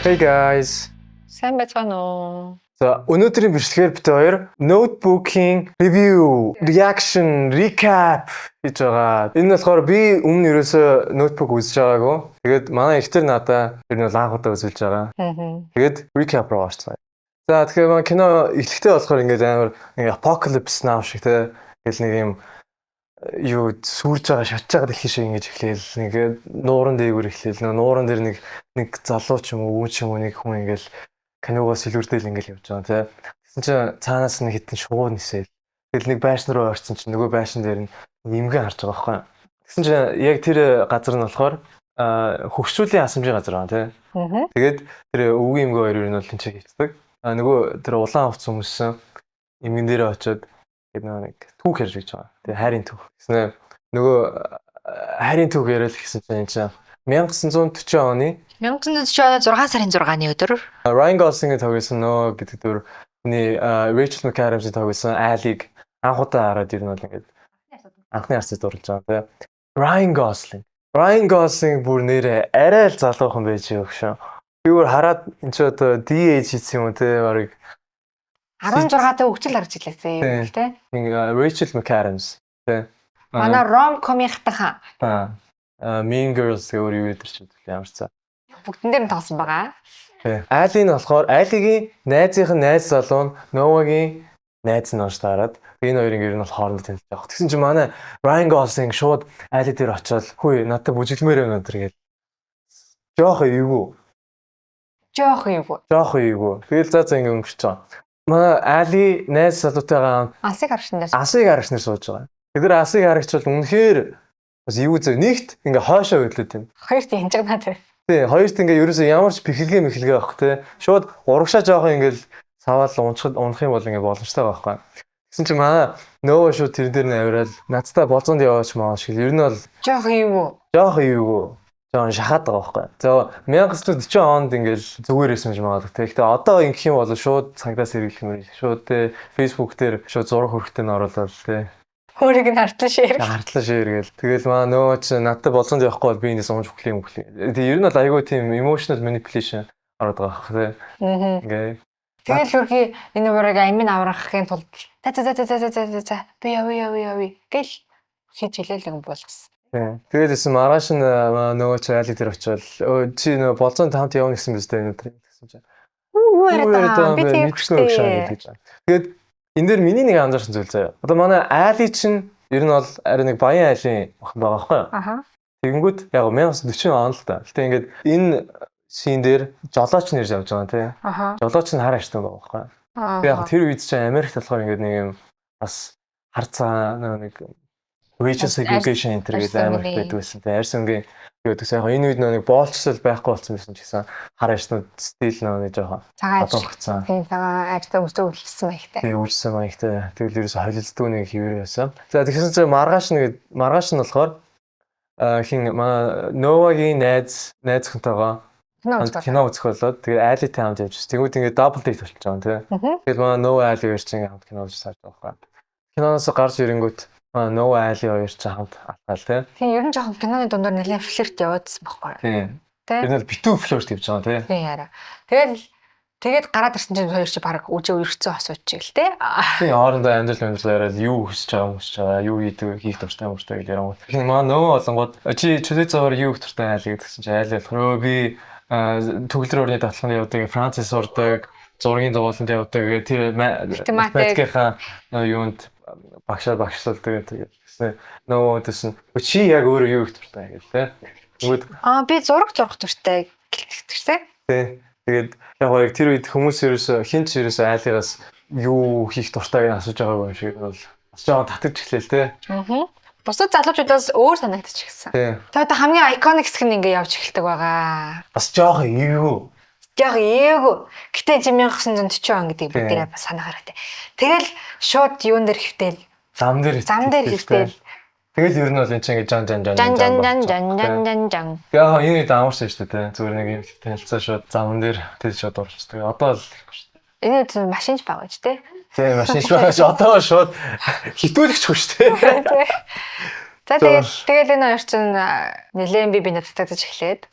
Hey guys. Сайн байцгаана уу? За, өнөөдрийн бичлэгээр бид хоёр Notebook-ийн review, reaction, recap хийж байгаа. Энэ нь болохоор би өмнө ерөөсөө Notebook үзэж байгаагүй. Тэгээд манай эхнэр надаа ер нь бол анх удаа үзүүлж байгаа. Тэгээд recap руу орцгоё. За, тэгэхээр манай кино эхлэхдээ болохоор ингээд амар нэг Apocalypse Now шиг те, тэгэл нэг юм юу сүрж байгаа, шатж байгаа дэлхий шиг ингэж эхлээл, нэг нууран дээгүүр эхлээл, нөө нууран дээр нэг нэг залуу ч юм уу, өвгөн ч юм уу, нэг хүн ингээл киногоос сэлүүрдэл ингээл явж байгаа тий. Тэгсэн чинь цаанаас нэг хитэн шувуу нисээл. Тэгэл нэг байшин руу ойрцсон чинь нөгөө байшин дээр нь нэг эмгэн харж байгаа байхгүй. Тэгсэн чинь яг тэр газар нь болохоор хөгшчүүлийн асамжийн газар байгаа тий. Тэгээд тэр өвгөн эмгэн хоёр нь бол тэнцээ хийцдэг. А нөгөө тэр улаан хувцас өмссөн эмгэн дээрээ очиод тэр нэг түүх ярьж гэж байгаа. Тэгээ хайрын түүх. Тэгснэ нөгөө хайрын түүх яриад гэсэн чинь энэ чинь 1940 оны 1940 оны 6 сарын 6-ны өдөр Ryan Gosling-ийн тоглосон Noah гэдэг дүр хүний Rachel McAdams-ийн тоглосон Ally-г анх удаа хараад ер нь бол ингээд анхны харцад дурлаж байгаа тийм. Ryan Gosling. Ryan Gosling бүр нэрээ арай л залуухан байж байгаа шүү. Би бүр хараад энэ ч одоо de-age хийсэн юм уу те, барыг 16 та хөгжил гарч илээсэн юм л те. Rachel McAdams те. Манай rom-com-ийн хатахан. Аа. Mean Girls гэх өөр юу өдр ч ямар ч цаа. Бүгдэн дээр нь тоглосон байгаа. Тий. Ally нь болохоор Ally-гийн найзынх нь найз залуу нь Noah-гийн найз нь унш таарад энэ хоёрын ер нь бол хоорондоо танилцж байгаа. Тэгсэн чинь манай Ryan Gosling шууд Ally дээр очиод, "Хүй, надад бүжиглэмээр байна өнөр" гэл. Жоох эвгүй. Жоох эвгүй. Жоох эвгүй. Тэгэл за за ингэ өнгөрч байгаа. Манай Ally найз залуутайгаа Алсыг харагч дээр алсыг харагч нар сууж байгаа. Тэд нар алсыг харагч бол үнэхээр бас эвгүй зөв. Нэгт ингээ хойшоо хөдлөд юм. Хоёрт янжигнаа тий. Тий, хоёрт ингээ ерөөсөө ямар ч бэхэлгээ мэхэлгээ байхгүй те. Шууд урагшаа жоохон ингээл саваал унцхад унах юм бол ингээ боломжтой байгаа байхгүй. Тэгсэн чинь манай Noah шууд тэр дээр нь авирал надтай болзонд яваач маа шиг. Ер нь бол Жоох эвгүй. Жоох эвгүй. Жоон шахаад байгаа байхгүй. За, 1940 онд ингээл зүгээр байсан гэж магадгүй те. Гэхдээ одоо ингэх юм бол шууд цагдаас сэргийлэх юм. Шууд те, Facebook дээр шууд зураг хөрхтэй нь оруулаад те. Өөрийг нь хартлан share. Хартлаа share гээл. Тэгэл маа нөө чи надтай болзонд явахгүй бол би энэс унж өглөө юм өглөө. Тэгээ ер нь бол айгүй тийм emotional manipulation ороод байгаа хөх те. Ингээ. Тэгэл хөрхи энэ бүрийг амин аврахын тулд за за за за за за за би явъя, явъя, явъя гэл хийж хэлээл нэг болгосон. Тийм. Тэгээд исэн маргааш нь нөгөө чи Ally дээр очиод, "Өө, чи нөгөө болзонд хамт явна гэсэн биз дээ өнөөдөр" гэсэн чинь. Юу яриад байгаа, би тийм мэдгүй гэж гэж. Тэгээд энэ дээр миний нэг анзаарсан зүйл заяа. Одоо манай Ally чинь ер нь бол арай нэг баян айлын охин байгаа байхгүй юу? Аха. Тэгэнгүүт яг 1940 он л та. Гэтэ ингээд энэ scene дээр жолооч нэрж явж байгаа тий. Жолооч нь хар аштай байгаа байхгүй юу? Яг тэр үед чинь Америкт болохоор ингээд нэг юм бас хар цагаан нэг racial segregation энэ төр гэдэг амар их байдаг байсан. Тэгээ арьс өнгийн юу гэдэг яг энэ үед нэг боолчлол байхгүй болсон байсан ч гэсэн хар ашнууд still нэг жоохон цагаан одоохцсан. Тийм, цагаан арьстай өмсөө үлдсэн маягтай. Тэгээ үйлсэн маягтай. Тэгэл ерөөсө холилддог нэг хэвээр байсан. За, тэгсэн чинь маргааш нэг маргааш нь болохоор хин манай Noah-гийн найз найз хүнтэйгээ кино кино үзэх болоод тэгээ Ally-тай хамт явж. Тэгвэл ингээд double date болчихж байгаа юм тий. Тэгэл манай Noah, Ally хоёр чинь ингээд хамт кино үзэж сарж байгаа байхгүй. Киноноос гарч ирэнгүүт манай Noah, Ally хоёр чинь хамт алхаал тий. Тийм, ер нь жоохон киноны дундаар нэлээд flirt яваадсан байхгүй. Тийм. Тэ? Тэр нь бол битүү flirt явж байгаа тий. Тийм яриа. Тэгэл тэгээд гараад ирсэн чинь хоёр чи баг үжээ үерхсэн осууч чиг л те. Тийм, хоорондоо амьдрал амьдрал яриад, юу хүсэж байгаа, хүсэж байгаа, юу хийдэг, хийх дуртай муртай гэж яриангууд. Тэгэхээр манай Noah болонгууд, "Чи чөлөө цагаар юу хийх дуртай, Ally?" гэдгсэн чи Ally болохоор, "Өө, би төгөлдөр орны даатгаланд явдаг, Францад сурдаг, зургийн зугааланд явдаг, тэр Математик. математикийнхаа юунд багшаар багшлуулдаг" тэгээд гэсэн нөгөө төсөн чи яг өөрөө юу хийх дуртай гэл те. Тэгвэл Аа, би зураг зурх дуртай гэлтэгтэй те. Тий. Тэгээд яг гоо яг тэр үед хүмүүс ерөөсөө хин ч ерөөсөө Ally-гаас юу хийх дуртайг нь асууж байгаагүй юм шиг бол бас жоохон татаж эхлэв те. Аа. Бусад залуучуудаас өөр санагдчихсан. Тий. Тэгээд одоо хамгийн iconic хэсэг нь ингээ явж эхэлдэг байгаа. Бас жоохон эвгүй. Яг эвгүй. Гэтэ чи 1940 он гэдгийг бүгдээрээ бас санах хэрэгтэй. Тэгэл шууд юун дээр хэвтэл Зам дээр зам дээр хэвтэл Тэгэл ер нь бол энэ чинь ингээ жан жан жан жан жан жан жан жан жан жан. Яг энэ үед амарсан шүү дээ те. Зүгээр нэг юм танилцаа шууд зам дээр тэл шууд орчихдог. Одоо л шүү дээ. Энэ үед машинч байгаа ч те. Тийм, машин шүү. Одоо шууд хитүүлэгч шүү дээ. За, тэгэл тэгэл энэ хоёр чинь нэлээд би бинэ татагдаж эхлээд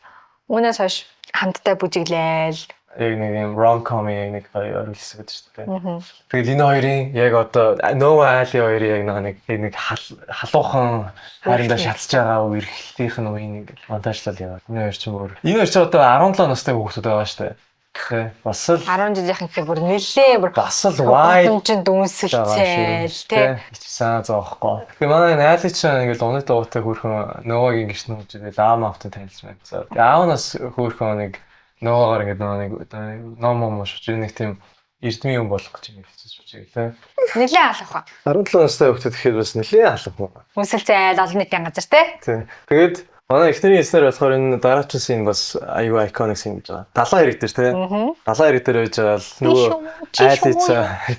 Үүнээс хойш хамтдаа бүжиглээл. Яг нэг юм rom-com яг нэг гоё оруулсан гэдэг шүү дээ. Тэгэл энэ хоёрын яг одоо Noah Ali хоёрын яг нэг халуухан хайрандаа шатж байгаа үерхлийнх нь үеийн ингээд монтажлал яваад. Энэ хоёр чинь бүр энэ хоёр чинь одоо 17 настай хүүхдүүд байгаа шүү дээ. Тэ бас л 10 жилийнхэн гэхээр бүр нэлээ бүр бас л wide гудамжинд дүнсэлцээл тэ. Ичсэн зоохгүй. Тэгээ манай энэ Али чинь ингээд унаг дуутай хөөрхөн Noah-гийн гэрт нүүж ирээд аав маавтай танилцсан байна. Тэгээ аав нас хөөрхөн нэг Noah-гаар ингээд нэг ном ном уншиж нэг тийм эрдмийн юм болох гэж ингээд хэвчиж чиг тэ. Нэлээ алах ба. 17 настай хүүхдүүд гэхэд бас нэлээ алах ба. Үнсэлцээл олон нийтийн газар тэ. Тий. Тэгээд манай эхнэрийн хэлснээр болохоор энэ дараачин scene бас аюу iconic scene гэж байгаа. Далайн хэрэг дээр тий. Далайн хэрэг дээр байж байгаа л нөгөө Али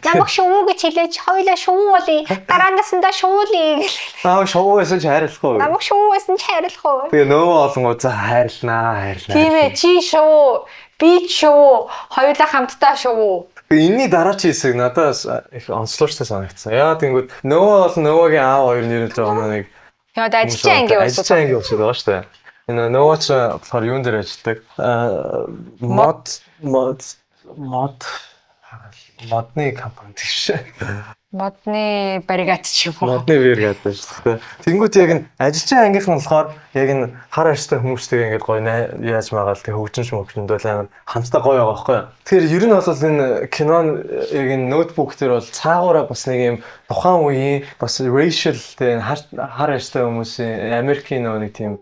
Намайг шувуу гэж хэлээч, хоёлаа шувуу болъё. Дараанаасандаа шувуулъя гэл. Аа шувуу байсан ч хайрлахгүй. Намайг шувуу байсан ч хайрлахгүй. Тэгээ нөгөө олонгоо за хайрлнаа, хайрлнаа. Тийм ээ, чи шувуу, би ч шувуу, хоёулаа хамтдаа шувуу. Тэгээ энэний дараачин хэсэг надад их онцлогчтой санагдсан. Яагаад гэнгүүт нөгөө бол нөгөөгийн аав хоёр нэр л байгаа нэг Яа, ажилчин ангийн улсууд. Ажилчин ангийн улсууд байгаа шүү дээ. Энэ нөгөө ч болохоор юун дээр ажилладаг? Мод мод мод модны компани тийш. Модны баригат ч юм уу. Модны бригад ажилладаг. Тэнгүүт яг энэ ажилчин ангийнх нь болохоор яг энэ хар арьстай хүмүүстэйг ингээд гоё яаж магаал тэг хөгжинч мөгжиндөл амар хамтдаа гоё байгаа байхгүй юу. Тэгэхээр ер нь бол энэ кино яг энэ ноутбук дээр бол цаагаараа бас нэг юм тухайн үеийн бас racial тэг хар арьстай хүмүүсийн Америкийн нөгөө нэг тийм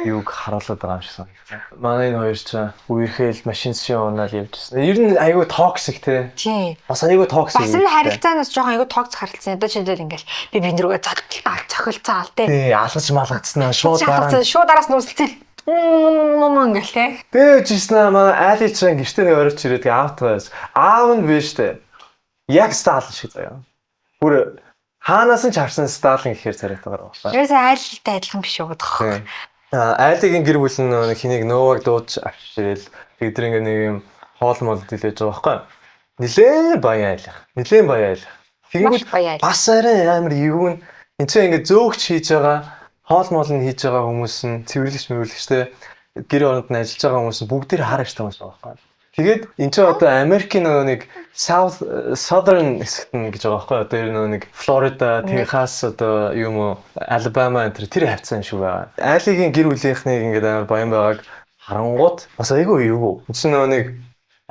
юуг харуулдаг байгаа юм шиг санагдсан. Манай энэ хоёр ч үерхэл машин шин унаал явжсэн. Ер нь айгүй toxic те. Тийм. Бас айгүй toxic. Бас энэ харилцаанаас жоохон айгүй toxic харилцан. Одоо жишээлбэл ингээл би бин рүүгээ зодтолтоо цохилцаал те. Тий, алгаж малгацснаа шууд дараа. Шууд араас нь үсэлцэл. Ингээл те. Дээжсэн манай Али ч гэртээ нэг оройч ирээд аавтайгаас. Аав нь биш те. Яг Сталин шиг заяа. Бүр хаанаас нь ч харсан Сталин гэхээр царайтайгаар байна. Ерөөсөө айлтай адилхан биш үү гэдэг. Айлигийн гэр бүл нь хэнийг Новаг дууж авчиж ирэл тэд нар ингээ нэг юм хоол мол дэлээж байгаа байхгүй. Нилээн баян айлах. Нилээн баян айлах. Тэгэнгүүт бас арай амар эвгүй нь энэ чинь ингээ зөөгч хийж байгаа хоол мол нь хийж байгаа хүмүүс нь цэвэрлэгч мөвлөгчтэй гэр оронд нь ажиллаж байгаа хүмүүс нь бүгдээр хар аштай хүмүүс байгаа байхгүй. Тэгээд энэ чинь одоо Америкийн нөгөө нэг South Southern хэсэгт нь гэж байгаа байхгүй. Одоо ер нь нөгөө нэг Флорида, Техас одоо юм уу Алабама энэ тэр хавцсан юм шиг байгаа. Айлигийн гэр бүлийнхнийг ингээд амар баян байгааг харангуут бас айгүй эвгүй. Энэ чинь нөгөө нэг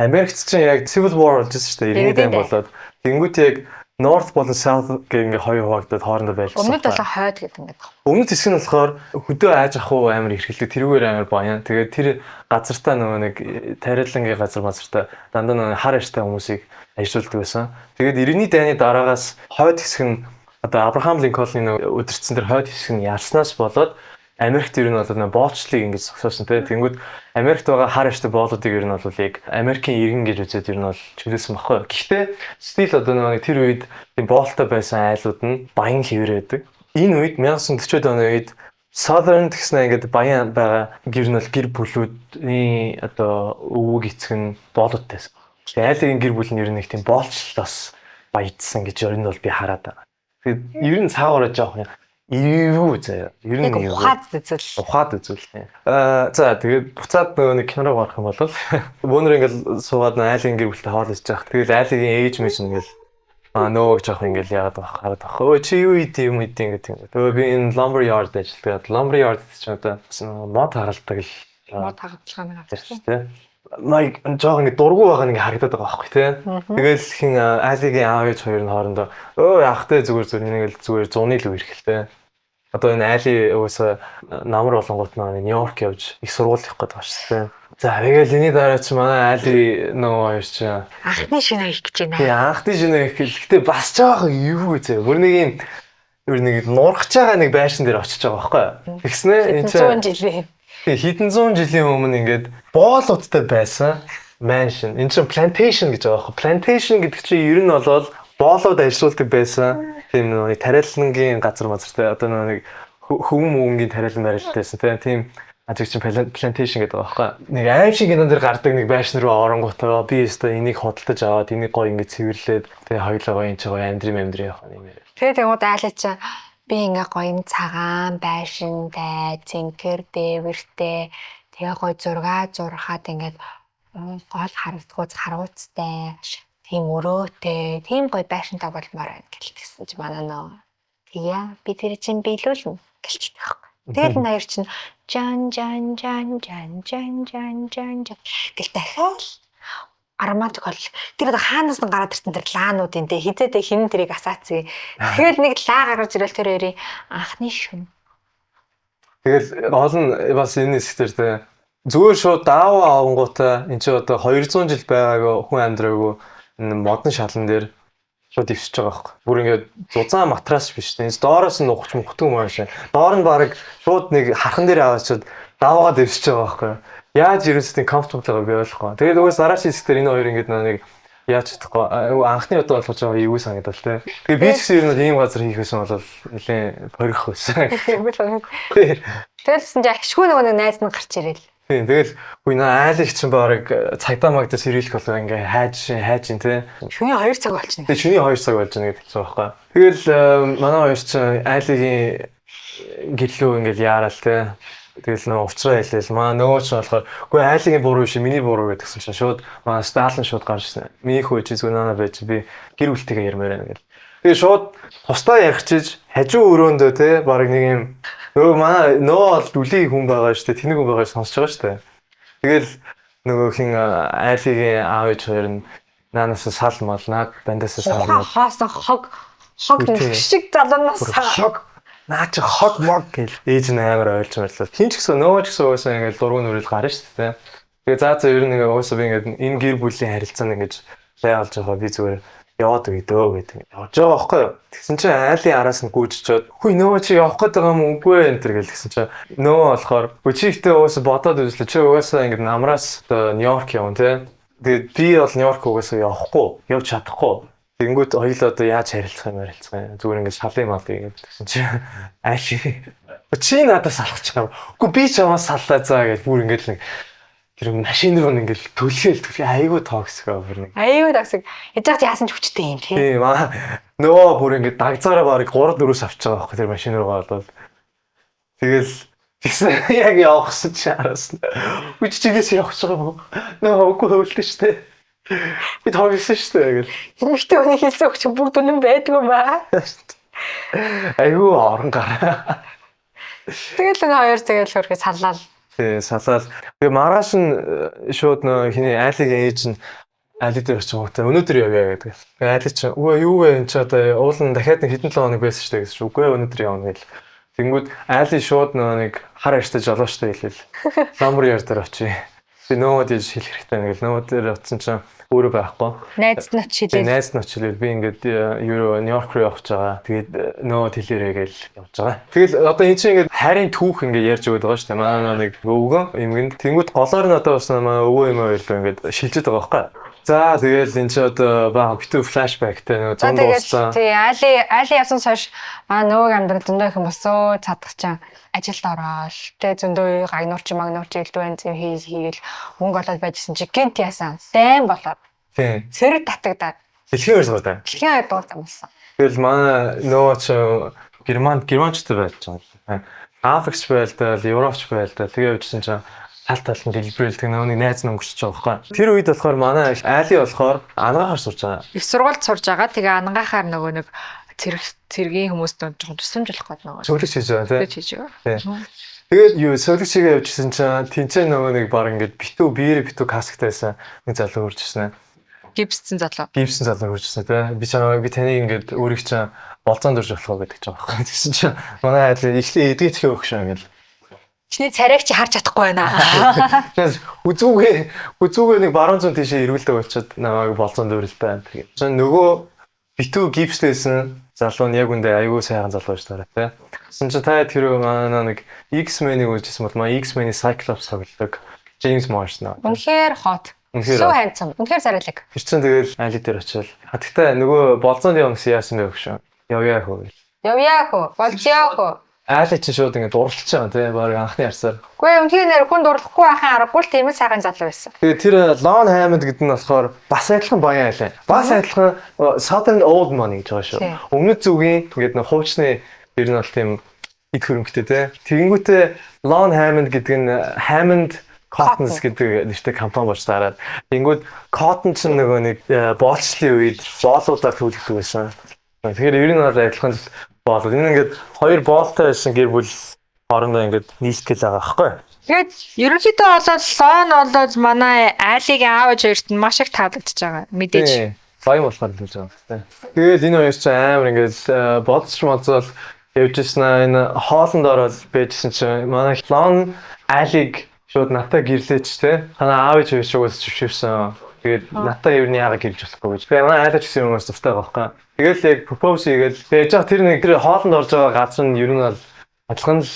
Америкт чинь яг Civil War болж байсан шүү дээ. 90-ад болоод тэнгуут яг North болон South гэх ингээ хоёр хуваагдаад хоорондоо байлсан. Өмнөд болон хойд гэдэг ингээд. Өмнөд хэсэг нь болохоор хөдөө аж ахуй амар эрхэлдэг, тэрүүгээр амар баян. Тэгээд тэр газартаа нөгөө нэг тариалангийн газар мазартаа дандаа нөгөө хар арьстай хүмүүсийг ажиллаулдаг байсан. Тэгээд 90-ний дайны дараагаас хойд хэсэг нь одоо Абрахам Линкольны нөгөө удирдсан тэр хойд хэсэг нь ялснаас болоод Америкт ер нь бол нэг боолчлыг ингэж зогсоосон тий. Тэнгүүд Америкт байгаа хар арьстай боолуудыг ер нь бол яг Америкийн иргэн гэж үзээд ер нь бол чөлөөсөн баггүй. Гэхдээ still одоо нэг тэр үед тийм боолтой байсан айлууд нь баян хэвээр байдаг. Энэ үед 1940-од оны үед Southern гэснээр ингээд баян байгаа гэр нь бол гэр бүлүүдийн одоо өвөг эцэг нь боолуудтай байсан. Тэгээ айлын гэр бүл нь ер нь нэг тийм боолчлолоос баяжсан гэж ер нь бол би хараад байгаа. Тэгээд ер нь цаагаараа жоох юм эвгүй заяа. Ер нь эвгүй. Ухаад үзэл. Ухаад үзэл тийм. За тэгээд буцаад нөгөө нэг кино руу гарах юм бол бөөнөр ингээл суугаад айлын гэр бүлтэй хоол идэж байгаа. Тэгэл айлын ээж мэж ингээл нөгөө жоох ингээл яагаад байх хараад байх. Өө чи юу идэв юм идэв ингээд тийм. Тэгээ би энэ lumber yard ажилладаг. Lumber yard чинь одоо бас мод хагалдаг л мод хагалгааны газар тийм. Майк жоох ингээд дургу байгаа нэг харагдаад байгаа байхгүй тий. Тэгэл хин Алигийн аав ээж хоёр нь хоорондоо өө яах тэ зүгээр зүгээр нэг л зүгээр зуны л үерхэлтэй. Одоо энэ Али угаасаа намар болонгууд нь Нью-Йорк явж их сургууль явах гэдэг байна шүү дээ. За тэгэл энэний дараа чи манай Али нөгөө хоёр чи анхны шинэ хийх гэж байна. Тий, анхны шинэ хийх гэл. Гэтэ бас жоох эвгүй зэ. Бүр нэг юм бүр нэг нургаж байгаа нэг байшин дээр очиж байгаа байхгүй юу? Тэгснэ энэ чи 100 жилийн. Тий, хэдэн зуун жилийн өмнө ингээд боолуудтай байсан mansion. Энэ чинь plantation гэж байгаа байхгүй. Plantation гэдэг чинь ер нь бол боолууд ажиллаулдаг байсан. Тийм нэг тариалангийн газар мазартай одоо нэг хөвөн мөвөнгийн тариалан барилтайсэн тийм ажиг чинь plantation гэдэг байгаа байхгүй. Нэг аим шиг кинон дээр гардаг нэг байшин руу оронгуудаа би өстой энийг худалдаж аваад энийг гоё ингэ цэвэрлээд тэгээ хоёулаа гоё энэ чи гоё амьдрим амьдрим явах юм яриа. Тэгээ тэгмүүд айлаа чи би ингээ гоё юм цагаан байшинтай, цэнхэр дээвэртэй. Тэгээ гой зургаа зурхаад ингээд гол харагдахгүй харгуцтай тийм өрөөтэй тийм гой байшинтай болмоор байна гэл тэгсэн чи манай нөө тэгээ би тэр чинь биелүүлнэ гэлчдэг байхгүй. Тэгэл энэ хоёр чинь жан жан жан жан жан жан жан жан гэл дахиад романтик бол тэр одоо хаанаас нь гараад ирсэн тэр лаануудын те хизээдээ хин тэрийг асаацъя. Тэгэл нэг лаа гаргаж ирэл тэр хоёрын анхны шүн. Тэгэл гол нь бас энэ хэсгээр те зүгээр шууд дааваа авангуудаа энэ чи одоо 200 жил байгаагүй хүн амьдраагүй энэ модон шалан дээр шууд ивсэж байгаа байхгүй. Бүр ингээд зузаан матрас биш те. Энэ доороос нь ухаж мухдаг юм аашаа. Доор нь баг шууд нэг хархан дээр аваачаад дааваагаад ивсэж байгаа байхгүй. Яаж ерөөсөө тийм comfortable байгааг би ойлгохгүй. Тэгээд угаас дараагийн хэсгээр энэ хоёр ингээд нэг яаж чадахгүй анхны удаа болгож байгаа эвгүй санагдал те. Тэгээ би ч гэсэн ер нь ийм газар хийх байсан бол нэлээд порих байсан. Тэгэлсэн чи ашгүй нөгөө нэг найз нь гарч ирэл. Тийм, тэгэл үгүй наа айлын чинь бараг цагдаа магдаа сэргийлэх болоо ингээ хайж хайж ин те. Шөнийн 2 цаг болчихно. Тэгээ шөнийн 2 цаг болж байна гэдэг чинь байхгүй. Тэгэл манай хоёр чинь айлын гэрлүү ингээл яараал те. Тэгэл нөө уучраа хэлээл. Маа нөгөө чинь болохоор үгүй айлын буруу биш миний буруу гэдгсэн чинь шууд маа Сталин шууд гарч ирсэн. Миний хүү чи зүгээр наана байж би гэр бүлтэйгээ ярмаар байна гэл. Тэгээ шууд тусдаа ярих чиж хажуу өрөөндөө те бараг нэг юм нөгөө манай нөө бол дүлий хүн байгаа шүү дээ. Тэнэг хүн байгаа сонсож байгаа шүү дээ. Тэгэл нөгөө хин айлын аав ээж хоёр нь наанаас сал мал наад бандаас сал мал хоосон хог хог шиг залуунаас хог наа чи хог мог гэл ээж нь амар ойлж марлаа. Хин ч гэсэн нөгөө ч гэсэн угаасаа ингээл дургуун нүрэл гарна шүү дээ. Тэгээ заа заа ер нь ингээ угаасаа би ингээд энэ гэр бүлийн харилцаанд ингэж лайгалж байгаа би зүгээр яваад өгье дөө гэдэг. Явж байгаа байхгүй юу? Тэгсэн чинь айлын араас нь гүйжчихэд хүй нөгөө чи явах гээд байгаа юм үгүй ээ энэ төр гэл тэгсэн чинь нөгөө болохоор үгүй чи ихтэй угаасаа бодоод үзлээ. Чи угаасаа ингээд намраас одоо Нью-Йорк явна те. Тэгээд би бол Нью-Йорк угаасаа явахгүй, явж чадахгүй. Тэнгүүт хоёулаа одоо яаж харилцах юм харилцах юм. Зүгээр ингээд шалын мал ингээд тэгсэн чинь айл чи надаас салах гэж байгаа. Үгүй би чамаас саллаа заа гэж бүр ингээд нэг тэр машин руу ингээд түлхэл түлхээ айгүй toxic аа бүр нэг. Айгүй toxic. Яж хат яасан ч хүчтэй юм тий. Тийм аа нөгөө бүр ингээд дагцаараа барыг 3 4-өөс авч байгаа байхгүй тэр машин руугаа болоод. Тэгэл тэгсэн яг явахсан чи араас нь. Үгүй чигээс явах гэж байгаа юм. Нөгөө үгүй хөвлөлт штэ. Би тоглосон штэ гэл. Эмэгтэй хүний хэлсэн үг чинь бүгд үнэн байдгүй маа. Айгүй орон гараа. Тэгэл энэ хоёр тэгэл хөрхө саллал. Тий, салаал. Тэгээ маргааш нь шууд нөө хиний айлын ээж нь айлын дээр очингуудаа өнөөдөр явъя гэдэг. Тэгээ айлын чинь үгүй юу вэ энэ чи одоо уул нь дахиад нэг хэдэн 7 хоног байсан шүү дээ гэсэн чи үгүй өнөөдөр явна гэл. Тэнгүүд айлын шууд нөө нэг хар арьстай жолоочтой хэлээл. Ламбар яр дээр очие. Би нөгөөд ээж хэлэх хэрэгтэй нэг л нөгөө дээр очсон чинь өөрөө байхгүй. Найз нь очиж хэлээл. Найз нь очиж хэлээл. Би ингээд юу Нью-Йорк руу явж байгаа. Тэгээд нөгөөд хэлээрэй гээл явж байгаа. Тэгэл одоо эн чинь ингээд хайрын түүх ингээд ярьж өгöd байгаа шүү дээ. Манай нэг өвгөн эмгэн тэнгүүд голоор нь одоо бас манай өвөө эмээ хоёр руу ингээд шилжээд байгаа байхгүй. За тэгэл эн чинь одоо бага битүү flashback тэй нөгөө зун дууссан. Тий, али явсан хойш манай нөгөөг амьдрал зөндөө их юм болсон. Цадах чинь ажилд ороод тэ зөндөө гагнуурч магнуурч элдв янз юм хийгээл мөнгө олоод байжсэн чи гинт яасан. Дайм болоод. Тий. Цэрэг татагдаад. Дэлхийн хоёр дугаар. Дэлхийн хоёр дугаар болсон. Тэгэл манай нөгөө чи германчтай байж байгаа. Африкч байлдаа, Европч байлдаа. Тэгээ явжсэн чинь тал талд нь дэлбэрэл тэг нөгөө нэг найз нь өнгөрч байгаа байхгүй. Тэр үед болохоор манай али болохоор ангаахаар сурж байгаа. Их сургуульд сурж байгаа. Тэгээ ангаахаар нөгөө нэг цэргийн хүмүүст жоохон тусламж болох гэдэг нөгөө. Зөвлөгч хийж байгаа тий. Хийж байгаа. Тэгээд юу зөвлөгч хийгээ явжсэн чинь тэнцээ нөгөө нэг баг ингээд битүү биерэ битүү касктай байсан нэг залуу хурж ирсэн. Гипссэн залуу. Гипссэн залуу хурж ирсэн тий. Би чамайг би таныг ингээд өөрийг чинь болцоонд өрж болох гэдэг ч байгаа байхгүй. Тэгсэн чинь манай айл эхлээ эдгэтгэх өгш юм гэл. Чиний царайг чи харж чадахгүй байна. Тэгээс хүзүүгээ нэг баруун зүүн тийшээ эргүүлдэг болчиход намайг болцоонд өрөлтэй. Тэгээд чинь нөгөө битүү гипстэйсэн залуу нь яг үндэ айгүй сайхан залуу шүү дээ тий. Тэгсэн чинь та тэр манай нэг X-Men-ийг үзчихсэн бол манай X-Men-ийн Cyclops тоглодог James Marsden. Үнэхээр hot. So handsome. Үнэхээр царайлаг. Тэр чинь тэгэл али дээр очивол. Тэгтээ нөгөө болцоонд явна гэсэн яасан бэ өгшөө. Явъя хөө гэл. Явъя хөө. Болцъё хөө. Айлын чинь шууд ингээд дурлалж байгаа тийм баг анхны харсаар. Үгүй үнэхээр нэр хүн дурлахгүй байхын аргагүй л тийм л сайхан залуу байсан. Тэгээ тэр Lon Hammond гэдэг нь болохоор бас адилхан баян айлын. Бас адилхан Southern Old Money гэж байгаа шүү. Өмнөд зүгийн ингээд нэг хуучны ер нь бол тийм Эд хөрөнгөтэй те. Тэгэнгүүтээ Lon Hammond гэдэг нь Hammond Cottons гэдэг нэртэй компани болж таарад. Тэгэнгүүт cotton чинь нөгөө нэг боолчлын үед боолуудаар төлөгдөг байсан. Тэгэхээр ер нь бол адилхан л боол. Энэ ингээд хоёр боолтой байсан гэр бүл хоорондоо ингээд нийлэх гээл байгаа байхгүй. Тэгээд ерөнхийдөө бол Лон болоод манай Алигийн аав ээж хоёрт нь маш их таалагдчихж байгаа. Мэдээж. Тийм. Баян болохоор л гэж байгаа юм. Тэгэл энэ хоёр чинь амар ингээд бодож молзоол явж ирсэн аа, энэ хоолнд ороод байжсэн чинь манай Лон Алиг шууд надаа гэрлээч те. Танаа аав ээж хоёр шугаас зөвшөөрсөн. Тэгээд надаа ер нь яагаад гэрлэж болохгүй гэж. Тэгээ манай Али ч гэсэн юм дуртай байгаа байхгүй. Тэгэл яг propose хийгээл байж байгаа тэр нэг тэр хоолнд орж байгаа газар нь ер нь бол адилхан л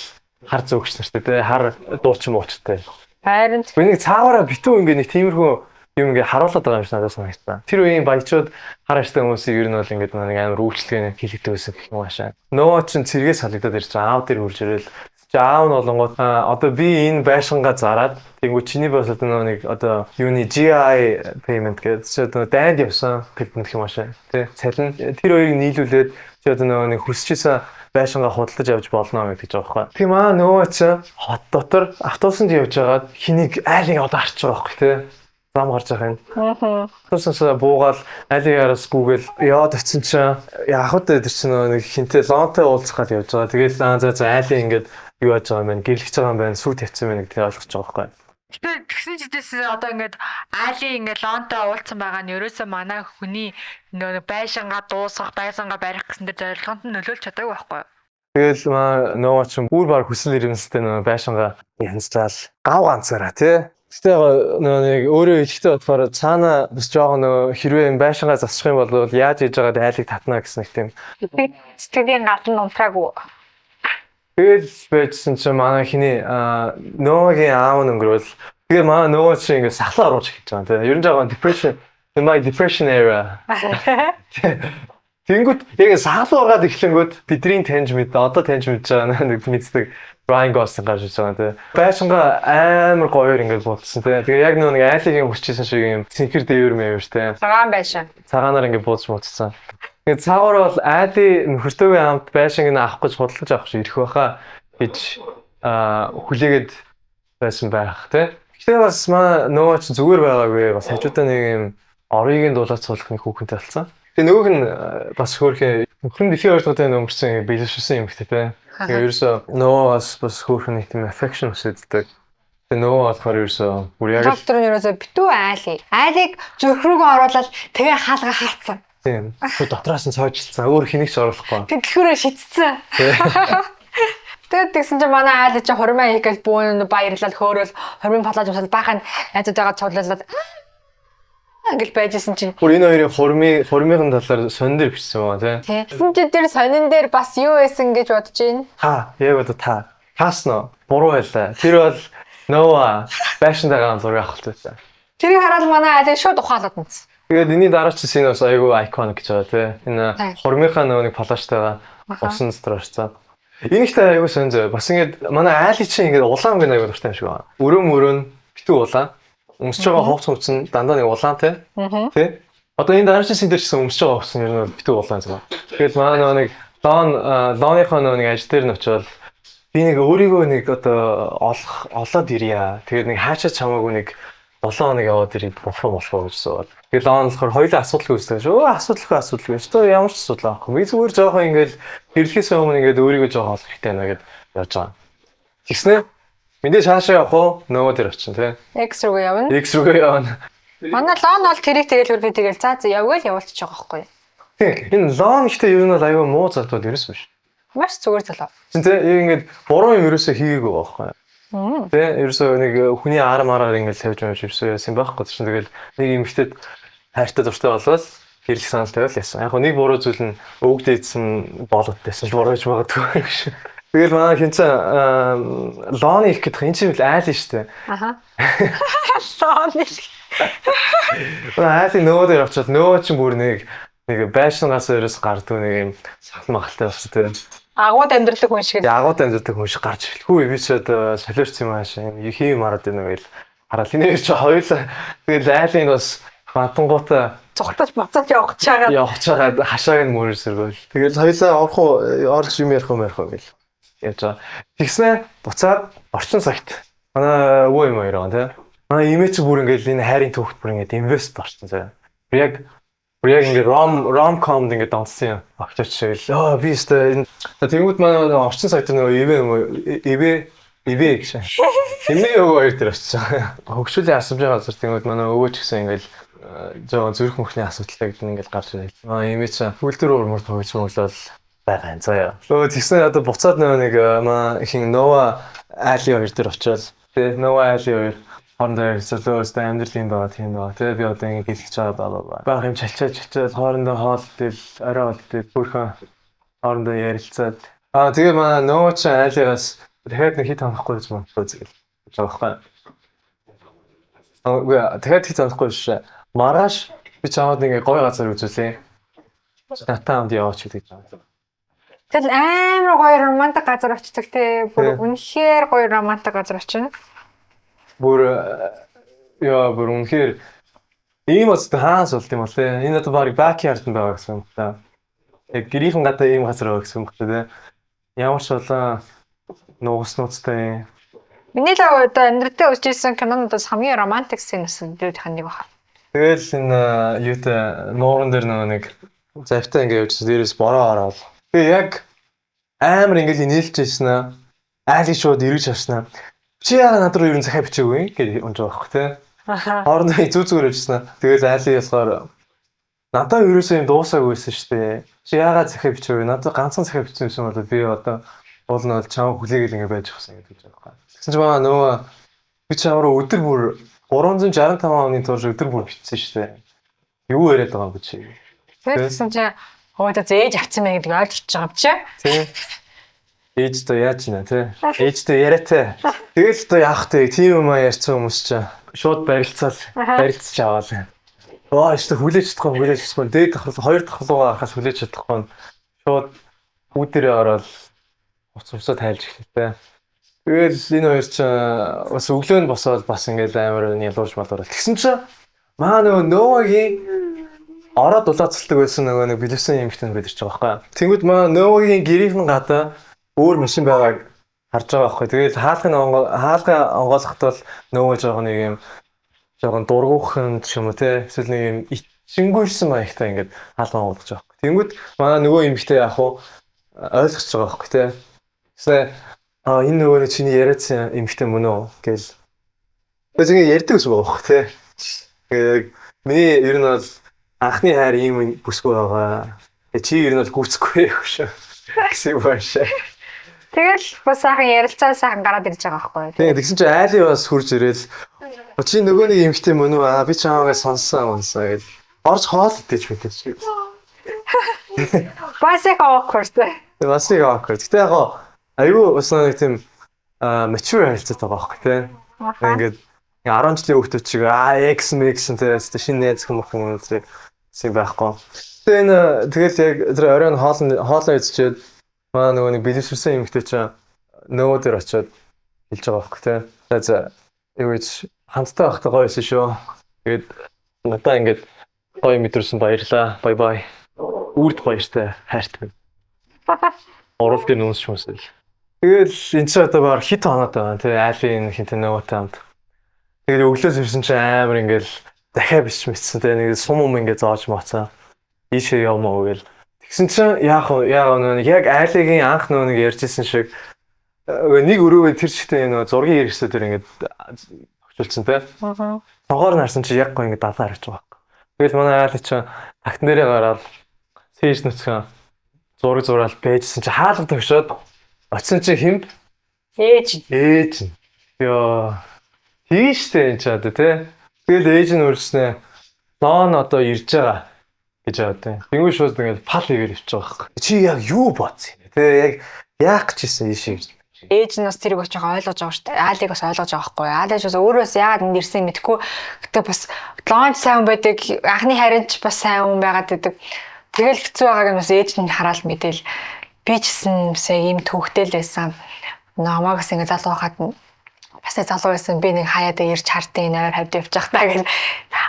хар зөөгч нартай те. Хар дуучин муучтай. Харин Би нэг цаагаараа битүү ингээ нэг тиймэрхүү юм ингээ харуулад байгаа юм шиг надад санагдсан. Тэр үеийн баячууд хар аштай хүмүүсийг ер нь бол ингээд нэг амар үйлчлэгээ хийлэгдэг байсан гэх юм аашаа. Нөө чин цэргээс халагдаад ирж байгаа. Аав дээр хурж ирэл. Чи аав нь болонгууд одоо би энэ байшингаа зараад тэнгуү чиний бас одоо нөгөө нэг одоо юуны GI payment гэдэг чи одоо дайнд явсан payment гэх юм аашаа. Тэ цалин тэр хоёрыг нийлүүлээд чи одоо нөгөө нэг хүсэж исэн байшингаа худалдаж авч болно гэдэг жоо байхгүй. Тийм аа, нөгөө чи хот дотор автобусанд явж байгаад хэнийг айлын одоо арч байгаа байхгүй тий. Зам гарч байгаа юм. Автобусаас буугаал айлын араас гүгээл яваад очисон чинь яг хөө тэр чинь нөгөө нэг хинтээ Лонтой уулзах гал явж байгаа. Тэгэл аа, за за, айлын ингээд юу яаж байгаа юм бэ? Гэрлэж байгаа юм байна. Сүү тавьсан байна гэдгийг ойлгож байгаа байхгүй. Гэтэ тэгсэн ч гэсэн одоо ингээд Али ингээд Лонтой уулзсан байгаа нь ерөөсөө манай хүний нөгөө байшингаа дуусгах, байшингаа барих гэсэн дээр зорилгонд нь нөлөөлж чадаагүй байхгүй юу? Тэгэл маа нөгөө чинь бүр баг хүсэл эрмэлзэлтэй нөгөө байшингаа янзлал гав ганцаараа тий. Гэтэ яг нөгөө нэг өөрөө хэлэхдээ болохоор цаана бас жоохон нөгөө хэрвээ энэ байшингаа засчих юм бол яаж хийж байгаад айлыг татна гэсэн нэг тийм Сэтгэлийн гадна унтраагүй. Тэгэл байжсан чинь манай хиний Ноагийн аав нь өнгөрөөл. Тэгээ манай Ноа чинь ингээд сахлаа оруулж эхэлж байгаа тийм. Ер нь жоохон depression, in my depression era. Тэнгүүт яг сахлаа ургаад эхлэнгүүт бидний таньж мэд, одоо таньж мэдж байгаа нэг мэддэг Ryan Gosling гарч ирж байгаа тийм. Байшингаа амар гоёор ингээд буудсан тийм. Тэгээ яг нэг айлын хүсчихсэн шиг юм цэнхэр дээвэр мэвэр тийм. Цагаан байшин. Цагаанаар ингээд бууж муудсан. Тэгээд цаагуур бол Али нөхөртөөгөө хамт байшинг нь авах гэж, худалдаж авах гэж ирэх байхаа гэж хүлээгээд байсан байх тий. Гэтэ бас маа нөгөө чинь зүгээр байгаагүй, бас хажуудаа нэг юм орыг нь дуулаад суулгах нэг хүүхэнтэй болсон. Тэгээ нөгөөх нь бас хөөрхөн нөхөр нь дэлхийн хоёр дахь удаа өнгөрсөн биелүүлсэн юм ихтэй тий. Тэгээ ерөөсөө нөгөө бас хөөрхөн нэг тийм affection өсөддөг. Тэгээ нөгөө болохоор ерөөсөө бүр яг л Доктор нь ерөөсөө битүү Али. Алиг зүрх рүүгээ оруулаад тэгээ хаалга хаацсан. Тийм. Шууд дотроос нь цоожилсан. Өөр хэнийг ч оруулахгүй. Тэг дэлхүүрээ шидсэн. Тэгээд тэгсэн чинь манай Али чи хурмаа хийх гэж бүүн баярлал хөөрөөл хурмын палаж юмсал баахан найзуудаагаа цуглуулад ингээл байжсэн чинь Бүр энэ хоёрын хурмын талаар сонин дээр бичсэн байгаа тий. Тий. Тэгсэн чинь тэр сонин дээр бас юу байсан гэж бодож байна. Та яг одоо та тааснаа буруу байлаа. Тэр бол Noah байшинтайгаа зураг авах байсан. Тэрийг хараад манай Али шууд ухаалаад үнсэн. Тэгээд энэний дараач scene бас айгүй iconic гэж байгаа тий. Энэ Тий. хурмынхаа нөгөө нэг палаажтайгаа усан дотор орцсон. Энэ ихтэй айгүй сонин зөө. Бас ингээд манай Али чинь ингээд улаан өнгө айгүй дуртай юм шиг байна. Өрөө мөрөө нь битүү улаан. Өмсөж байгаа хувц хувц нь дандаа нэг улаан тий. Тий. Одоо энэ дараагийн scene дээр ч гэсэн өмсөж байгаа хувцс нь ер нь бол битүү улаан зүг. Тэгэл манай нөгөө нэг Лоныхоо нөгөө нэг ажил дээр нь очивол би нэг өөрийгөө нэг одоо олох олоод ирье. Тэгээд нэг хаашаа чамаагүй нэг 7 хоног яваад ирээд болох уу, болох уу гэж суугаад. Тэгэл Лон болохоор хоёулаа асуудалгүй үздэг. Өө, асуудалгүй, асуудалгүй. Өстөө ямар ч асуудал авахгүй. Би зүгээр жоохон ингээл хэрэглэхээс өмнө ингээд өөрийгөө жоохон олох хэрэгтэй байна гэд явж байгаа. Тэгснэ мэдээ хаашаа явах уу? Нөгөө дээр очин тий. X рүүгээ явна. X рүүгээ явна. Манай Лон бол тэрийг тэгэл хөргөө тэгэл за за явгал явуулчих байгаа байхгүй юу? Тийм. Энэ Лон ихтэй ер нь бол аюу муу залууд ерөөс биш. Маш зүгээр залуу. Чин тий, яг ингээд буруу юм ерөөсөө хийгээгүй байгаа байхгүй. Тэ ерөөсөө нэг хүний ар мараар ингээд тавьж мавж ерөөсөө яасан байхгүй чинь тэгэл нэг эмэгтэйд хайртай дуртай болвол хэрэглэх санал тавиал яасан. Яг нэг буруу зүйл нь өвөг дээдсэн болот байсан л буруу гэж магадгүй гэж. Тэгэл манай хин чинь Лоны их гэдэг энэ чинь л айл нь шүү дээ. Аха. Лон их. Манай айлын нөгөө дээр очиод нөгөө чинь бүр нэг байшингаас ерөөс гардгүй нэг юм сахал махалтай болсон тийм. Агууд амьдралаг хүн шиг. Агууд амьдардаг хүн шиг гарч ирэхгүй би ч одоо солиорч юм ааш юм хийм мараад байна гэл хараад энэ чи хоёулаа тэгэл айлын бас батангуудаа Цухтаж буцаж явах гэж байгаа. явах чагаад хашааг нь мөрөөр сэргөөл. Тэгэл хоёулаа орох уу, орж юм ярих уу, ярих уу гэл. Явж байгаа. Тэгснэ буцаад орчин цагт манай өвөө юм хоёр байгаа, тий. Манай эмээ чи бүр ингээд энэ хайрын түүхт бүр ингээд invest орсон заяа. Бүр яг ингээд rom-com ингээд донцсон юм. Огточ шиг л. Аа, би өстой энэ тэнгууд манай орчин цагт нөгөө ивэ ивэ ивэ гэж. Эмээ өвөө хоёр дээр очсон. Хөгшүүлийн асамжийн газар тэнгууд манай өвөө ч гэсэн ингээд жоохон зүрх мөхний асуудалтай гэдэг нь ингээд гарч ирэл. Аа, эмээ чи бүлдэр урмар тоглож мөглөл байгаа юм заяа. Өө, тэгсэн одоо буцаад нөгөө нэг маа хин Ноа Али хоёр дээр очиод, тий, Ноа Али хоёр хоорондоо ярилцлаа, өстой амьдрал юм байгаа, тийм байгаа. Тэгээ би одоо ингэ хэлэх гэж байгаа баа баа. Бага юм чалчаа чалчаад хоорондоо хоол идэл, орой хоол идэл, бүрхэн хоорондоо ярилцаад. Аа, тэгээ маа Ноа чи Алигаас дахиад нэг хит ханохгүй гэж бодлоо зүгэл. Гэж байгаа байхгүй. Аа, үгүй, дахиад хит ханохгүй биш. Маргааш би чамд ингээ гоё газар үзүүлээ. Натаа хамт яваач гэдэг юм. Тэгэл амар гоё романтик газар очдог, те. Бүр үнэхээр гоё романтик газар очино. Бүр яа, бүр үнэхээр ийм газар хаанаас болд юм бол, те. Энэ одоо баг backyard нь байгаа гэсэн юм та. Яг гэрийнхэн гадаа ийм газар байгаа гэсэн юм байна, те. Ямар ч олон нугас нууцтай. Миний л одоо амьдралдаа үзчихсэн кинонуудаас хамгийн романтик scene үүдийнх нь нэг байна. Тэгэл энэ юутай нууран дээр нөгөө нэг завтай ингээ явж, дээрээс бороо ороод. Тэгээ яг амар ингээл инээлж ирсэн аа. Али шууд эргэж харснаа. "Чи яагаад над руу ер нь захиа бичээгүй" гэж унж байгаа байхгүй, те. Хоорондоо зүү зүгээр явжсэн. Тэгэл Али болохоор "Надаа ерөөсөө юм дуусаагүй байсан шүү дээ. Чи яагаад захиа бичээгүй? Надад ганцхан захиа бичсэн юм бол би одоо уул нь бол чамаа хүлээгээл ингэ байж авсан" гэдэг байгаа байхгүй. Тэгсэн чинь маа нөгөө "Би чамаар өдөр бүр 365 оны турш өдөр бүр бичсэн шүү дээ. Юу яриад байгаа юм бэ чи?" Тэгсэн чинь өөдөө зээж авсан байх гэдгийг ойлгож байгаа юм чи. Тий. Ээжтэй яаж ийна, тий. Ээжтэй яриатай. Тэгэл одоо яах вэ? Тийм юм а ярьсан хүмүүс чинь шууд барилцаал барилцаж аваал. Аа, өстө хүлээж чадахгүй, хүлээж чадахгүй. Дээд давхар, хоёр давхар руугаа гарахаас хүлээж чадахгүй. Шууд үүдэрээ ороод уц уцаа тайлж эхэлтэй. Тэгэл энэ хоёр чинь бас өглөө нь босоод бас ингээл амар ялуурч малуурал. Тэгсэн чинь маа нөгөө Ноагийн ороод улаацалдаг байсан нөгөө нэг бэлэвсэн эмэгтэй бид ирж байгаа байхгүй. Тэнгүүд маа Ноагийн гэрийнхэн гадаа өөр машин байгааг харж байгаа байхгүй. Тэгэл хаалгын онгойлоход бол нөгөө жоохон нэг юм жоохон дургүйхэн ч юм уу, те, эсвэл нэг юм ичингүйрсэн маягтай ингээд хаалга онгойлгож байгаа байхгүй. Тэнгүүд манай нөгөө эмэгтэй яг уу ойлгож байгаа байхгүй, те. Тэгсэн аа, "Энэ нөгөө нэг чиний яриадсан эмэгтэй мөн үү?" гэл. Тэгээд ингэ ярьдаг гэсэн байгаа байхгүй, те. Тэгээд миний ер нь бол анхны хайр ийм бүсгүй байгаа. Тэгээ чи ер нь бол гүйцэхгүй шүү гэсэн юм байна. Тэгэл бас сайхан ярилцаа, сайхан гараад ирж байгаа байхгүй. Тэгээ тэгсэн чинь Али бас хурж ирээл "Чи нөгөө нэг эмэгтэй мөн үү? Аа, би чамаагаа сонссон сонссон" гэж орж хоол идэж мэдээж. Бас их awkward. Бас их awkward. Гэтэ яг айгүй бас нэг тийм mature харилцаатай байгаа байхгүй, тий. Ингээд 10 жилийн хүүхдүүд шиг аа X Mix тий шинэ найз хүмүүс юм байхгүй. Тэгээ энэ тэгэл яг тэр оройн хоол хоолоо идчихэд маа нөгөө нэг бэлэвсэрсэн эмэгтэй чинь нөгөө дээр очиод хэлж байгаа байхгүй, тий. За за, юу гэж, "Хамтдаа байхдаа гоё байсан шүү. Тэгээд надаа ингээд гоё мэдэрсэн, баярлаа. Bye bye. Үрд баяртай, хайртай." Урал дээр нүнс шүнсэл. Тэгэл эн чинь одоо баг хит хоноод байгаа, тий, айлын хинтэ нөгөөтэй хамт. Тэгэл өглөөс ирсэн чинь амар ингээл захиа бичиж мэдсэн, тий, нэг сум юм ингээ зоож моцсон. Ийшээ явмаа гэл. Тэгсэн чинь яах вэ? Яг нэг яг айлын анх нөгөө нэг ярьжсэн шиг нэг өрөөгөө тэр чигтээ нөгөө зургийн хэрэгсэл дээр ингээд тохижуулсан, тий. Цонхоор нарсан чи яг гоо ингээд далаа харж байгаа байхгүй. Тэгэл манай аали чинь тагтан дээрээ гараад сэж нүцгэн зураг зураал байжсэн чи хаалга тогшоод очисон чи химп Ээж. Ээж нь. Йоо. Тийм штэ энэ ч одоо, тий. Тэгэл ээж нь үржснэ. Лон одоо ирж байгаа гэж байгаа, тий. Тэнгүү шууд ингээд пал хийгээд явчих байгаа байхгүй. Чи яг юу бодсон юм бэ? Тий, яг яах гэж ирсэн ийшээ гэж. Ээж нь бас тэрийг очиж ойлгож байгаа шүү дээ. Алиг бас ойлгож байгаа байхгүй. Алиг бас өөрөөс яагаад энд ирсэн мэдэхгүй. Гэтэ бас лонч сайн хүн байдаг. Анхны харин ч бас сайн хүн байгаад байдаг. Тэгэл хэцүү байгааг нь бас ээж нь хараал мэдээл. Би ч гэсэн бас яг ийм төвхтэй л байсан. Намаагаас ингэ залуу хахад бас нэг залуу байсан. Би нэг хаяад ирж хартын ойр хавьд явчих та гэл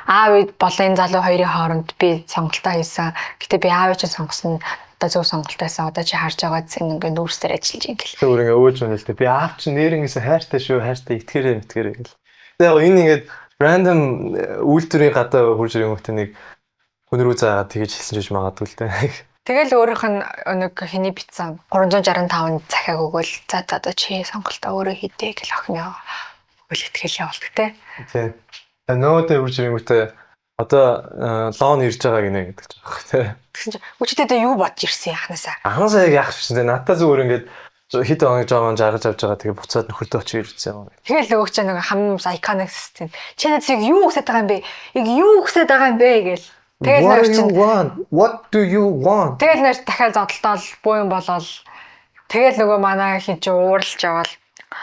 аав болон энэ залуу хоёрын хооронд би сонголтоо хийсэн. Гэтэ би аавыг чинь сонгосон. Одоо зөв сонголт байсан. Одоо чи харж байгаа зэн ингээ нүүрсээр ажиллаж ин гэл. Тэр ингээ өөж унаа л дээ. Би аав чинь нэрнгээсээ хайртай шүү, хайртай итгэрээ мэтгэрээ гэл. Тэгээ яг энэ ингээд random үйлдвэрийн гадаа хурж ирэнгүүтээ нэг хүн рүү заагаад тэгэж хэлсэн ч гэж магадгүй л дээ. Тэгэл өөрийнх нь нэг хэний бичсэн 365 захиаг өгөөл за за одоо чи сонголтоо өөрөө хийдэ гэл охин яа. Өгөөл итгэл явуулдаг те. Тий. Тэгээ нөөдөө хурж ирэнгүүтээ одоо Лон ирж байгаа гинэ гэдэг чинь баг тий. Тэгсэн чинь өчигдөр одоо юу бодож ирсэн яханасаа. Анханасаа яг яах вэ? Надад зүгээр ингээд хэд хоног жоохон жаргаж авч байгаа, тэгээ буцаад нөхөртөө очиж ирсэн юм. Тэгэл нөгөө чинь нэг хамгийн iconic систем. Чи надад яг юу хүсэж байгаа юм бэ? Яг юу хүсэж байгаа юм бэ гэл. Тэгэл What нөр do you чинь want? What do you want? Тэгэл нөр дахиад зодолдоол буу юм болол тэгэл нөгөө манай хин чи ууралж яваал.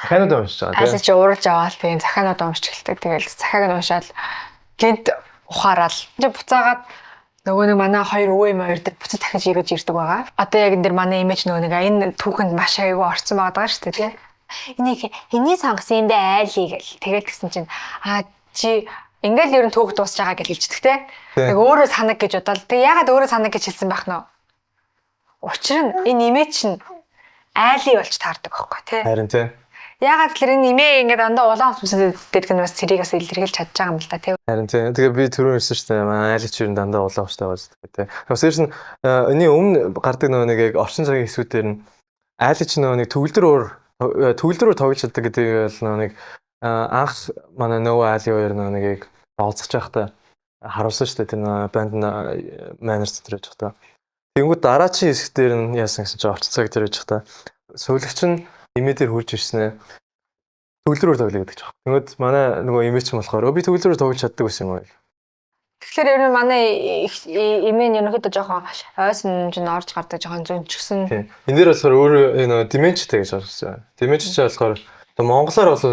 Захианууд уншиж байгаа Аль тий. чи ууралж аваал, тэгээ захианууд уншиж эхэлдэг. Тэгэл захиаг нь уншаал гинт ухаараал. Чи буцаагаад нөгөө нэг манай хоёр өвөө юм хоёр дээр буцаж дахиж эргэж ирдэг байгаа. Одоо яг энэ дэр манай имиж нөгөө нэг энэ түүхэнд маш аягүй орцсон байгаа шүү дээ, тий. Энийг хэний сонгосон юм бэ, айлыг гэл. Тэгэл тэгсэн чинь аа чи ингээл ер нь түүх дуусч байгаа гэж хэлчихдэг те. Тий. Нэг өөрөө санаг гэж бодоол. Тэг ягаад өөрөө санаг гэж хэлсэн байх нь вэ? Учир нь энэ имиж чинь айлыг болж таардаг байхгүй тий. Харин тий. Ягаад гэхээр энэ имээ ингээд дандаа улаан хувцас гэдэг нь бас цэрийг бас илэрхийлж чадж байгаа юм л да тий. Харин тий. Тэгээ би түрүүн хэлсэн шүү дээ. Манай айлч ер нь дандаа улаан хувцастай байгаа гэдэг тий. Бас дээрс нь энэний өмнө гардаг нөгөө нэг яг орчин цагийн хэсгүүдээр нь айлч нөгөө нэг төгөлдөр уур тоглож чаддаг гэдэг бол нөгөө нэг анх манай нөгөө айлын хоёр нөгөө нэг яг олзож байхдаа харуулсан шүү дээ. Тэр нөгөө Abandoned Manor дээр байж байхдаа. Тэнгүүд дараачийн хэсэг дээр нь яасан гэсэн чинь орчин цаг дээр байж байхдаа сувилагч нь эмээ дээр хурж ирсэн ээ. Төгөлдөр уур тоглоё гэдэг чинь. Тэнгүүд манай нөгөө эмээ чинь болохоор би төгөлдөр уур тоглож чаддаг байсан юм уу? Тэгэхээр ер нь манай эмээ нь ерөнхийдөө жоохон ойсон чинь орж гардаг, жоохон зөнчгсөн. Тийм. Энэ дээр болохоор өөрөө нөгөө dementia тэй гэж орсон. Dementia ч болохоор одоо монголоор бол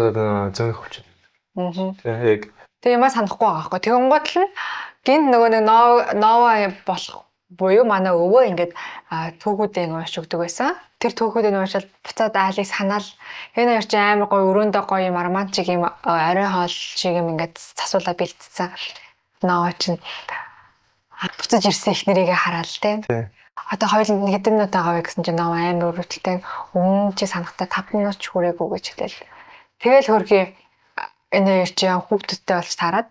зөнөх хүч. Тийм яг. Тэг юмаа санахгүй байгаа байхгүй. Тэгэнгუут л гинт нөгөө нэг Нова болох буюу манай өвөө ингээд түүхүүдээ ингэ уншиж өгдөг байсан. Тэр түүхүүдээ уншаад буцаад айлыг санаал энэ хоёр чинь амар гоё өрөөндөө гоё юм романтик юм оройн хоол шиг юм ингээд засуулаа бэлтцсэн. Нова чинь буцаж ирсэн их нэрийгээ хараал те. Одоо хоёуланд нь хэдэн минут байгаа вэ гэсэн чинь Нова амар өрөвдөлтэй өмнө чи санахтаа 5 минут ч хүрээгүй гэж хэлээл. Тэгэл хөргий энэ хоёр чинь хүүхдүүдтэй болж тараад.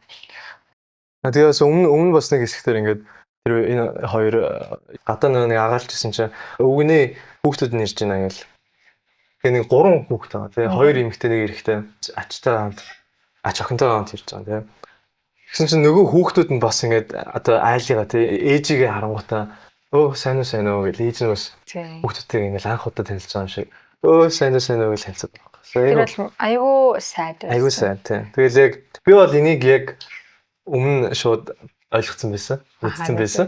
Тэгээ бас өмнө бас нэг хэсэгтэр ингээд тэр энэ хоёр гадаа нэг агаалж исэн чинь өвгөний хүүхдүүд нь ирж байна гэл. Тэгээ нэг гурван хүүхэд байгаа тий. Хоёр эмэгтэй, нэг эрэгтэй ачтайгаа хамт, ач охинтойгоо хамт ирж байгаа тий. Тэгсэн чинь нөгөө хүүхдүүд нь бас ингээд одоо айлыгаа тий ээжигээ харангуутаа өө сайн уу, сайн уу гэл, ээж нь бас хүүхдүүдтэйг ингээд анх удаа танилцж байгаа юм шиг өө сайн уу, сайн уу гэж танилцаад байгаа. Тэр бол айгүй sad байсан. Айгүй sad тий. Тэгэл яг би бол энийг яг өмнө шууд ойлгоцсон байсан. Мэдсэн байсан.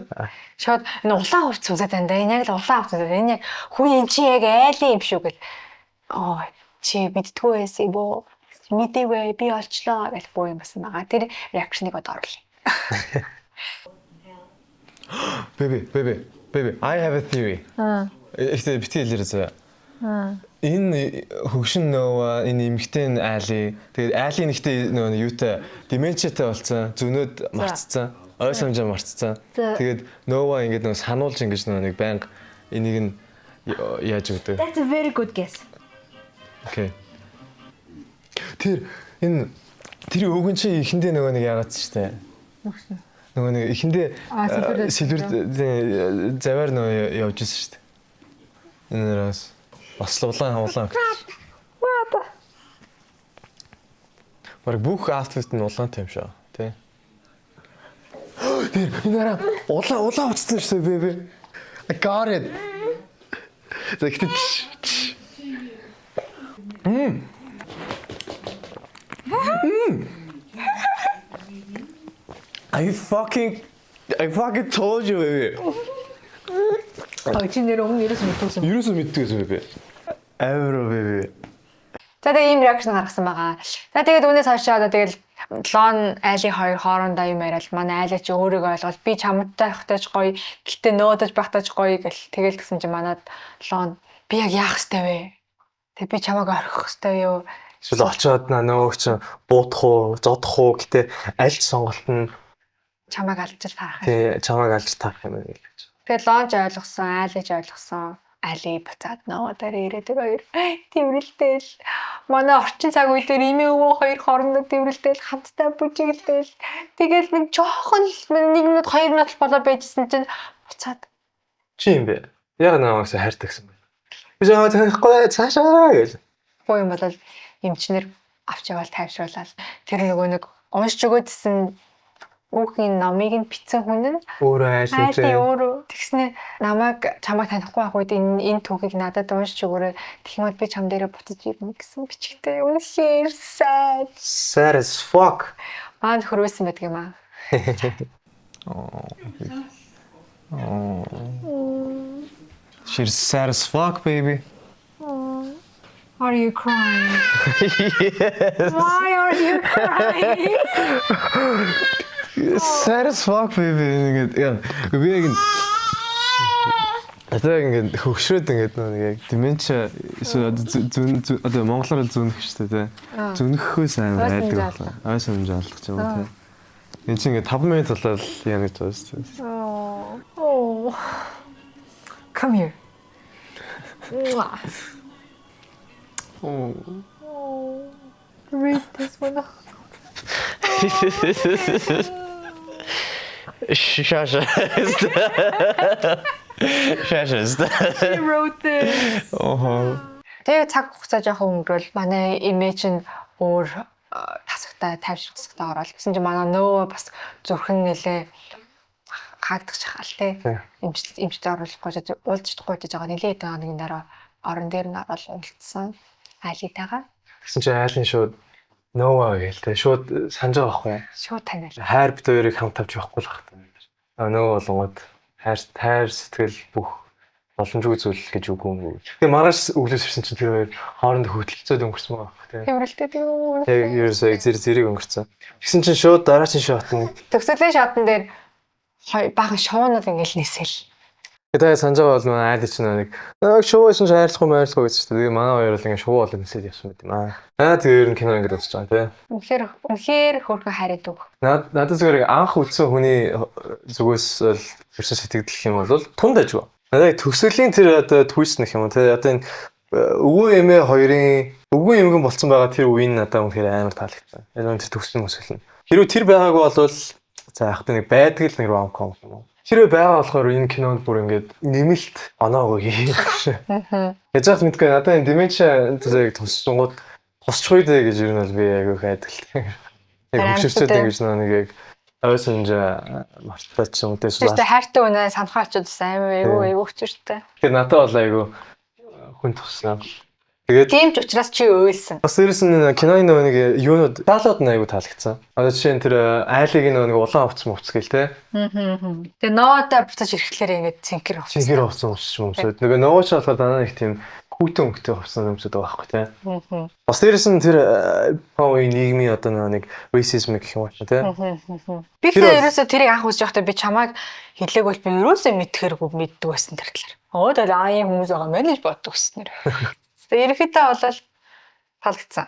Шууд энэ улаан хувцас үзээд байна да. Энэ яг л улаан хувцас. Энэ яг хүн эн чинь яг айлын юм шүү гэл. Аа чи мэддэггүй байсан юм уу? Мэдээгүй, би олчлоо гэж буу юм басан байгаа. Тэр reaction ыг одоо оруулъя. Baby, baby, baby, I have a theory. Ихтэй бити хэлээрэй заяа. Энэ хөгшин нөгөө энэ эмэгтэй нь айлын. Тэгээд айлын нэгтэй нөгөө юутай dementia тай болсон, зөнөөд марцсан, ой санамжаа марцсан. Тэгээд нөгөө ингээд нөгөө сануулж ингэж нөгөө нэг байнга энийг нь яаж өгдөг. That's a very good guess. Okay. Тэр энэ тэр өвгөн чи эхэндээ нөгөө нэг яагаад ч штэ. Нөгөө нэг эхэндээ сэлвэр заваар нөгөө явж исэн штэ. Энэ нэрээс бас л улаан улаан. What? Бараг бүх outfit нь улаантай юм шиг тий. Тэр энэ араа улаан улаан уцсан шүү дээ, baby. I got it. За ихтэй. Мм. Мм. I fucking told you, baby. А чи нэр өмнө ерөөсөө мэдсэн юм. Ерөөсөө мэддэгсэн, baby. Амар baby. За тэгээ ийм reaction гаргасан байгаа. За тэгээд үүнээс хойш одоо тэгэл Лон айлын хоёр хоорондоо юм яриад манай айлаа чи өөрийгөө ойлгол, би чамтай байхдаа ч гоё, гэтээ нөөдөж байхдаа ч гоё гэл. Тэгэл тэгсэн чи манад Лон би яг яах ёстой вэ? Тэг би чамайг орхих ёстой юу? Эсвэл очиод нөгөө чинь буутах уу, зодох уу, гэтээ аль ч сонголт нь чамайг алж таарах юм. Тий, чамайг алж таарах юм байна гэж. Тэгээ Лон ч ойлгосон, Али ч ойлгосон. Али буцаад Ноа дээр ирээд тэр хоёр тэврэлтэл, манай орчин цаг үе дээр эмээ өвөө хоёр хоорондоо тэврэлтэл, хамтдаа бүжиглээл, тэгэл нэг жоохон л 1 минут 2 минут болоо байжсэн чинь буцаад Чи юм бэ? Яг намайг хайртай гэсэн байна. Би жаа танихгүй, цаашаа гэж. Боо юм бол эмчнэр авч яваал, тайвшруулаад, тэр нөгөө нэг уншиж өгөөдсөн хүүхийн номыг нь бичсэн хүн нь Өөрөө айл айлын үү. өөрөө тэгснэ, намайг чамайг танихгүй байх үед энэ түүхийг надад уншиж өгөөрэй, тэгэх юм бол би чам дээрээ буцаж ирнэ гэсэн бичгтэй. Үнэхээр sad. Sad as fuck. Маань хөрөөсөн байдаг юм аа. Oh. She's sad as fuck, baby. Are you crying? Yes. Why are you crying? Sad as fuck, baby. Ингээд яа. Би яг одоо ингээд хөгшрөөд, ингээд нэг яг dementia эсвэл одоо зүүн одоо монголоор зүүнэх шүү дээ, тий. Зүүнэхөөс амар Ой айдаг санаж байна. Ой санаж алах юм уу, тий. Энд чинь ингээд 5 минут болоод яа гэж байгаа шүү дээ. Oh. Oh. Come here. Mwah. Oh. Oh. Read this one. Shasha. Shasha. She wrote this. Охоо. Тэгээ цаг хугацаа жоохон өнгөрөөл манай эмээ чинь өөр тасагтай тайвшрах тасагтай ороод, гэсэн чинь манай нөө бас зүрхэн нэлээ хаагдах шахал те, эмчтэй оруулахгүй ч уулзч чадахгүй гэж байгаа, нэлээ хэдэн хоногийн дараа орон дээр нь ороод уулзсан Алитайгаа. Тэгсэн чинь айлын шууд Ноа гээл те, шууд санаж байгаа байхгүй. Шууд таниал. Хайр бит хоёрыг хамт авч явахгүй л хахта. А нөө болонгод хайр хайр сэтгэл бүх боломжгүй зүйл гэж үгүй юм уу. Тэгээ маргааш өглөөс ирсэн чинь тэр хоёр хоорондоо хөтөлцөөд өнгөрсөн байгаа байхгүй те. Тэмрэлтэй тийм. Яг ерөөсөө яг зэрэг зэрэг өнгөрцөн. Тэгсэн чинь шууд дараагийн shot нь Төгсөлийн shot он дээр хоёр баахан шуунууд ингээл нисэл. Тэгээ та санаж байгаа бол манай айл чинь нэг нэг шувуу чинь хайрлахгүй майрлахгүй гэсэн чинь тэгээ манай хоёр бол ингээ шувуу болоод нисээд явсан байт юм аа. Аа, тэгээ ер нь кино ингээд үзэж байгаа тий. Үнэхээр үнэхээр хөөрхөн хайр идэв. Надад зүгээр анх үзсэн хүний зүгээс л ерсэн сэтгэгдэл юм бол тунд ажгүй. Надад төгсгөлийн тэр одоо twist нэх юм уу тий. Одоо энэ өвгөн эмээ хоёрын өвгөн эмгэн болцсон байгаа тэр үеийн надад үнэхээр амар таалагдсан. Яг тэр төгсгөл мөсгөл нь. Хэрвээ тэр байгаагүй бол за яг нэг байдаг л нэг rom com юм уу. Хэрвээ байгаа болохоор энэ кинонд бүр ингээд нэмэлт оноо өгье. Яж хат мэдгүй, надад энэ dementia зэрэг тусчингууд тусчих үү гэж ер нь бол би айгүй их айдаг л. Яг хөвшөрчөөд ингэж нэг яг ой санаж мартаа ч юм уу Тэр чинь хайртай үнэ санахаа очиж бас амар айгүй айгүй хүчтэй. Тэгэхээр надад бол айгүй хүн туссан. Тэгээд Тийм ч учраас чи уйлсан. бас дээрэс нь киноны нөгөө нэг юунууд таалууд нь айгүй таалагдсан. Одоо жишээ нь тэр айлыг нөгөө нэг улаан хувцас мувц гээл те. Тэгээ Ноатай буцаж ирэхлээр ингээд цэнхэр хувцас. Цэнхэр хувцас өмсч өмсөд. Нөгөө нөгөө ч болохоор дандаа нэг тийм хүйтэн өнгөтэй хувцас өмсөд байгаа байхгүй те. Бас дээрэс нь тэр үеийн нийгмийн одоо нөгөө нэг racism гэх юм уу те. Би Тэр тэр ерөөсөө тэрийг анх үзэж байхдаа би чамайг хэлээг бол би ерөөсөө мэдхэргүй мэддэг байсан тэр талаар. Өө, тэгэл аа, ийм хүмүүс байгаа мэн гэж боддог байсан нэр. Тэгээ ерөнхийдөө бол таалагдсан.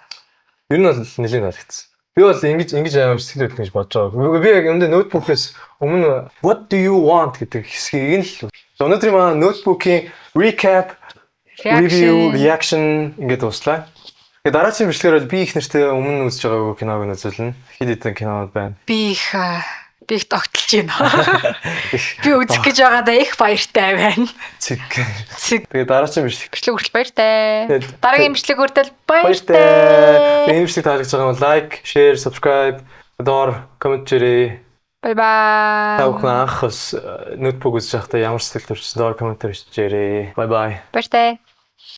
Ер нь бол нэлээд таалагдсан. Би бол ингэж амар сэтгэл хөдлөх гэж бодож байгаа. Би яг өмнө Notebook-ээс өмнө "What do you want" гэдэг хэсгийг нь л өнөөдрийн манай Notebook-ийн recap, review, reaction ингээд дуслаа. Тэгээ дараагийн бичлэгээр бол би их нэртэй өмнө үзэж байгаагүй киног нь үзүүлнэ. Хэд хэдэн кинонууд байна. Би их тогтолж байна. Би үзэх гэж байгаадаа их баяртай байна. Цэг. Цэг. Тэгээ дараагийн бичлэг. Бичлэг хүртэл баяртай. Тэгээд- Дараагийн бичлэг хүртэл Баяртай. баяртай. Энэ бичлэг таалагдж байгаа бол like, share, subscribe, доор comment хийрээ. Bye bye. Та бүхэн анх бас Notebook үзэж байхдаа ямар сэтгэл төрсөн доор comment хийрээ. Bye bye. Баяртай.